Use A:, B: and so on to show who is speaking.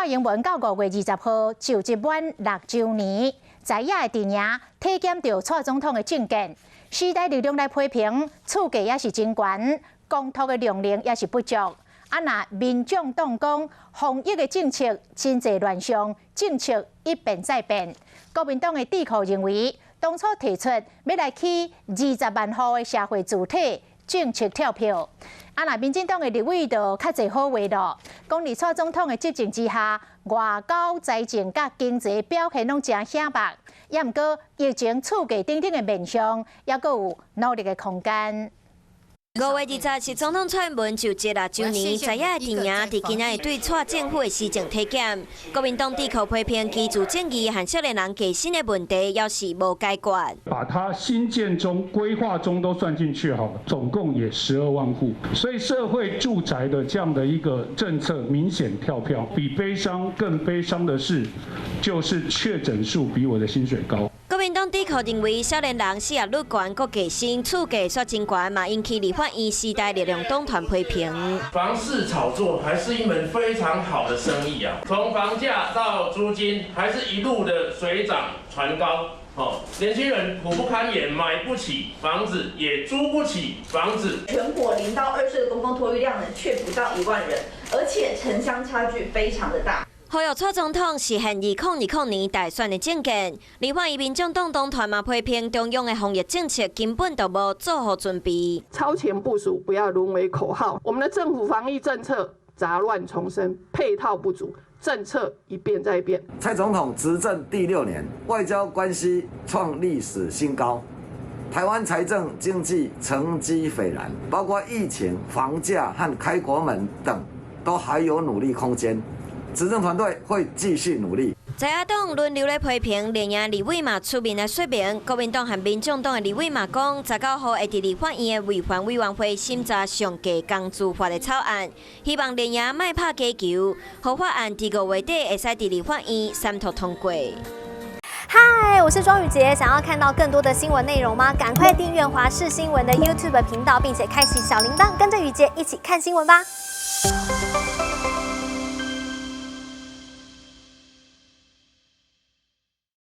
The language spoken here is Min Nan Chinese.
A: 蔡英文到5月20號就職滿6週年，在野的陣營體檢著蔡總統的政見，時代力量來批評厝價也是真懸，公托的量能也是不足。啊，若民眾黨講防疫的政策真濟亂象，政策一變再變。國民黨的智庫認為，當初提出欲來起20萬戶的社會住宅政策跳票。啊，若民進黨的立委就較濟好話囉，講佇蔡總統的執政之下，外交、財政佮經濟表現攏誠顯目，也毋過疫情、厝價等等的面向，猶閣有努力的空間。
B: 5月20是總統蔡英文就職6週年，在野的陣營佇今仔日對蔡政府的施政體檢，國民黨智庫批評居住正義和少年人加薪的問題，猶是無解決。
C: 把它新建中、規劃中都算進去，好，總共也12萬戶，所以社會住宅的這樣的一個政策明顯跳票。比悲傷更悲傷的是，就是確診數比我的薪水高。
B: 國民黨智庫認為，少年人失業率懸，閣加薪，厝價煞真懸，嘛引起立法院時代力量黨團批評。
D: 房市炒作還是一門非常好的生意啊！從房價到租金，還是一路的水漲船高。哦，年輕人苦不堪言，買不起房子，也租不起房子。
E: 全國0到2歲的公共托育量呢，卻不到1萬人，而且城鄉差距非常的大。
B: 呼籲蔡總統實現2020年大選的政見，立法院民眾黨黨團嘛批評中央的防疫政策根本就無做好準備。
F: 超前部署，不要淪為口號。我們的政府防疫政策雜亂叢生，配套不足，政策一變再變。
G: 蔡總統執政第六年，外交關係創歷史新高，台灣財政經濟成績斐然，包括疫情、房價和開國門等，都還有努力空間。執政團隊會繼續努力。
B: 在野黨輪流咧批評，連贏立委嘛出面來說明，國民黨和民眾黨的立委嘛講，19號會佇立法院的衛環委員會審查上低工資法的草案，希望連贏莫拍假球，予法案佇5月底會使佇立法院三讀通過。
H: 嗨，我是莊宇傑，想要看到更多的新聞內容嗎？趕快訂閱華視新聞的 YouTube 頻道，並且開啟小鈴鐺，跟着宇傑一起看新聞吧。